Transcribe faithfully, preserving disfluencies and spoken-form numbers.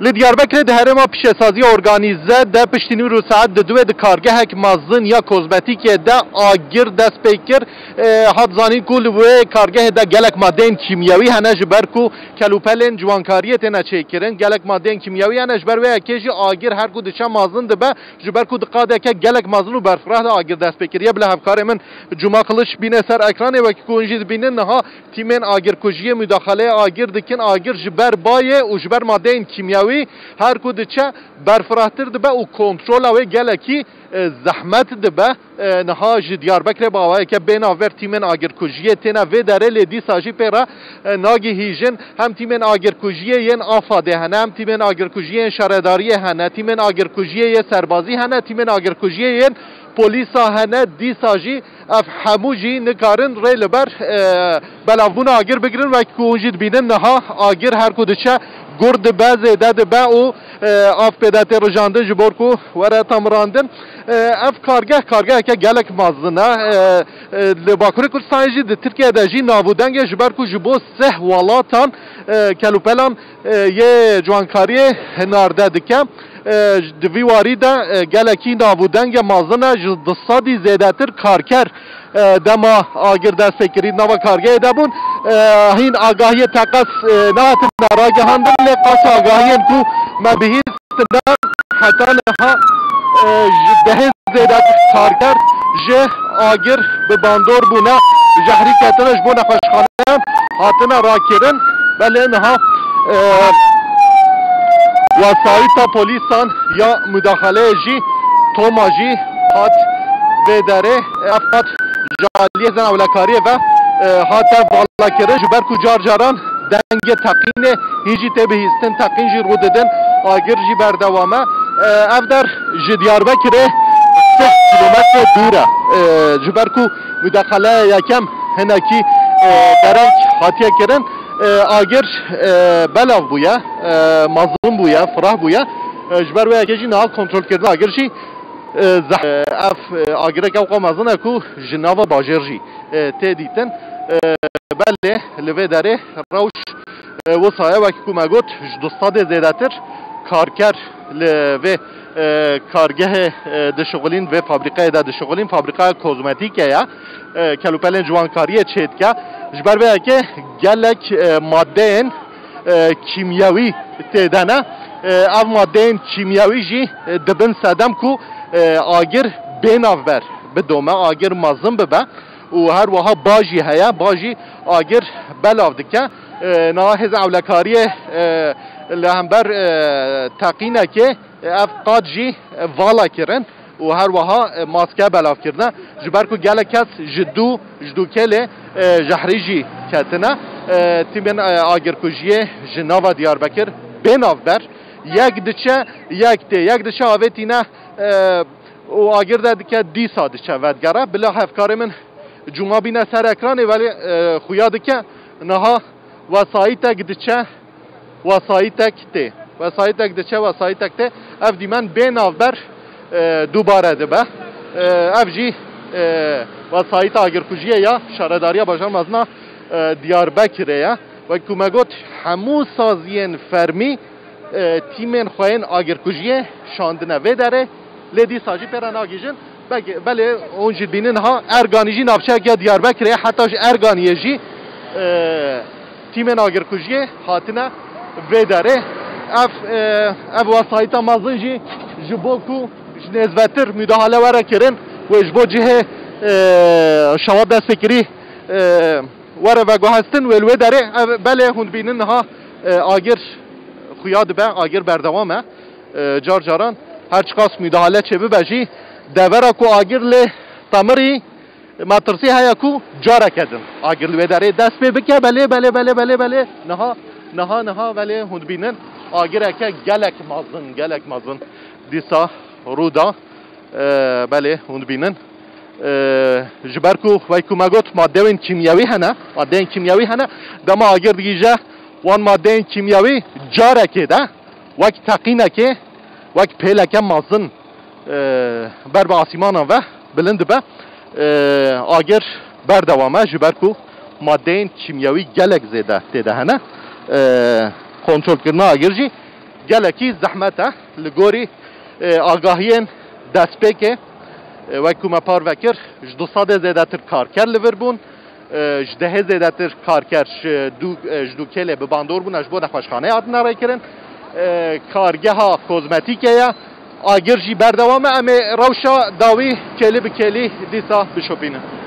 Li Diyarbekirê di herêma pîşesaziya organîze de piştî nîv û saet di duê di kargehek mezin ya kozmetîkê de agir dest pê kir. E, hat zanîn ku li wê kargehê de gelek madeyên kîmyewî hene, ji ber ku kelûpelên ciwankariyê têne çêkirin. Gelek madeyên kîmyewî hene, ji ber wê yekê jî agir her ku diçe mezin dibe, ji ber ku di qadeke gelek mezin û berfireh de agir dest pê kiriye. Bila hevkarê min Cuma Kılıç bîne ser ekranê, wekî ku hûn jî dibînin niha tîmên agirkujiyê mudaxaleyê agir dikin. Agir ji ber bayê û ji ber madeyên kîmyewî her ku diçe berfirehtir dibe û kontrola wê gelekî, e, zehmet dibe. E, niha ji Diyarbekirê bi awayeke bê navber tîmên agirkujiyê têne vê derê, lê dîsa jî pê re, e, nagihîjin. Hem tîmên agirkujiyê yên AFADê hene, hem tîmên agirkujiyê yên şaredariyê hene, tîmên agirkujiyê yê serbazî hene, tîmên agirkujiyê yên polîsa hene. Dîsa jî ev hemû jî nikarin rê li ber, e, belavbûna agir bigirin. Wek ku hûn jî dibînin niha agir her ku diçe gur dibe, zêde dibe û, e, av pê de tê rijandin ji bo ku were temirandin. E, ev kargeh, kargeheke gelek mezin e. E, e, li Bakurê Kurdistanê jî, di Tirkiye de jî nav û deng e, ji ber ku ji bo sih welatan, e, kelûpelan, e, yê ciwankariyê hinarde dike. E, di vî warî de, e, gelekî nav û denge mezin e, ji du sedî zêdetir karker, e, dema agir dest pê kirî di nava kargehê de bûn. E, hîn agahiyê teqez, e, nehatine ragihandin, lê qas agahiyên ku me bihîstine heta niha, e, ji dehê zêdetir karker ji agir bi bandor bûne, jehrî ketine, ji bo nexweşxaneyan hatine rakirin. Belê niha, e, wesayîta polîsan ya mudaxaleyê jî, Toma jî hat vê derê. Ev hat ji aliyê Hêzên Ewlekariyê ve, e, hate valakirin, ji ber ku car caran dengê teqînê hîn jî tê bihîstin, teqîn jî rû didin, agir jî berdewam e. E, ev der ji Diyarbekirê sih kîlometre dûr e. E, ji ber ku mudaxaleya yekem hinekî, e, dereng hatiye kirin, e, agir, e, belav bûye, e, mezin bûye, fireh bûye. E, ji ber wê yekê jî niha kontrolkirina agir jî, e, zeh-, e, ev, e, agireke weka mezin e ku ji nava bajêr jî, e, tê dîtin. E, belê li vê derê rewş, e, wisa ye, wekî ku me got, ji du sedê zêdetir karker li vê, e, kargehê, e, dişixulîn, vê fabrîkayê de dişixulîn, fabrîkaya kozmetîkê ye. E, kelûpelên ciwankariyê çêdike. Ji ber vê yekê gelek, e, madeyên, e, kîmyewî tê de ne. E, ev madeyên kîmyewî jî, e, dibin sedem ku, e, agir bê navber bidome, agir mezin bibe û her wiha ba jî heye, ba jî agir belav dike. E, niha hêza ewlekariyê, e, li hember, e, teqînekê, e, ev qad jî, e, vala kirin û her wiha, e, maske belav kirine. Ji ber ku gelek kes ji dû, ji dû kêlê, e, jehrî jî ketine. E, tîmên, e, agirkujiyê ji nava Diyarbekir bê navber. Yek diçe, yek tê. Yek diçe avêtîne, e, û agir de dike, dîsa diçe vedigere. Bila hevkarê min Cuma bîne ser ekranê, welê, e, xuya dike niha wesayîtek diçe, wesayîtek tê. Wesayîtek diçe, wesayîtek tê. Ev dîmen bê navber, e, dubare dibe. E, ev jî, e, wesayîta agirkujiyê ya Şaredariya Bajar Mezin a, e, Diyarbekirê ye. Wek ku me got, hemû saziyên fermî, e, tîmên xwe yên agirkujiyê şandine vê derê. Lê dîsa jî pê re nagihîjin. Belkî, belê hûn jî dibînin ha, Erganî jî navçeyek ya Diyarbekirê ye, heta ji Erganiyê jî, e, tîmên agirkujiyê hatine vê derê. Ev, e, ev wesayîta mezin jî ji bo ku ji nêzvetir mudahale were kirin wê ji bo cihê, e, şewat destpêkirî, e, were veguhestin wê li wê derê. Ev, belê hûn dibînin niha, e, agir xuya dibe, agir berdewam e. E, car caran her çiqas mudahale çêbibe jî, devera ku agir lê temirî, metirsî heye ku careke din agir li wê derê dest pê bike. Belê, belê, belê, belê, belê. Niha, niha, niha, belê hûn dibînin agireke gelek mezin, gelek mezin dîsa rû da. E, belê hûn dibînin. E, ji ber ku, wek ku me got, madeyên kîmyewî hene, madeyên kîmyewî hene, dema agir digihîje wan madeyên kîmyewî carekê de, wek teqînekê, wek pêleke mezin, e, ber bi asîmanan ve bilind dibe. E, agir berdewam e, ji ber ku madeyên kîmyewî gelek zêde tê de hene. E, kontrolkirina agir jî Gelekî zehmet e li gorî e, agahiyên destpêkê. E, wek ku me parve kir, ji du sedê zêdetir karker li vir bûn. E, ji dehê zêdetir karker ji dû, e, ji dû kêlê bi bandor bûne, ji bo nexweşxaneyê hatine rêkirin. E, kargeha kozmetîkê ye. Agir jî berdewam e. Em ê rewşa dawî kêlî bi kêlî dîsa bişopînin.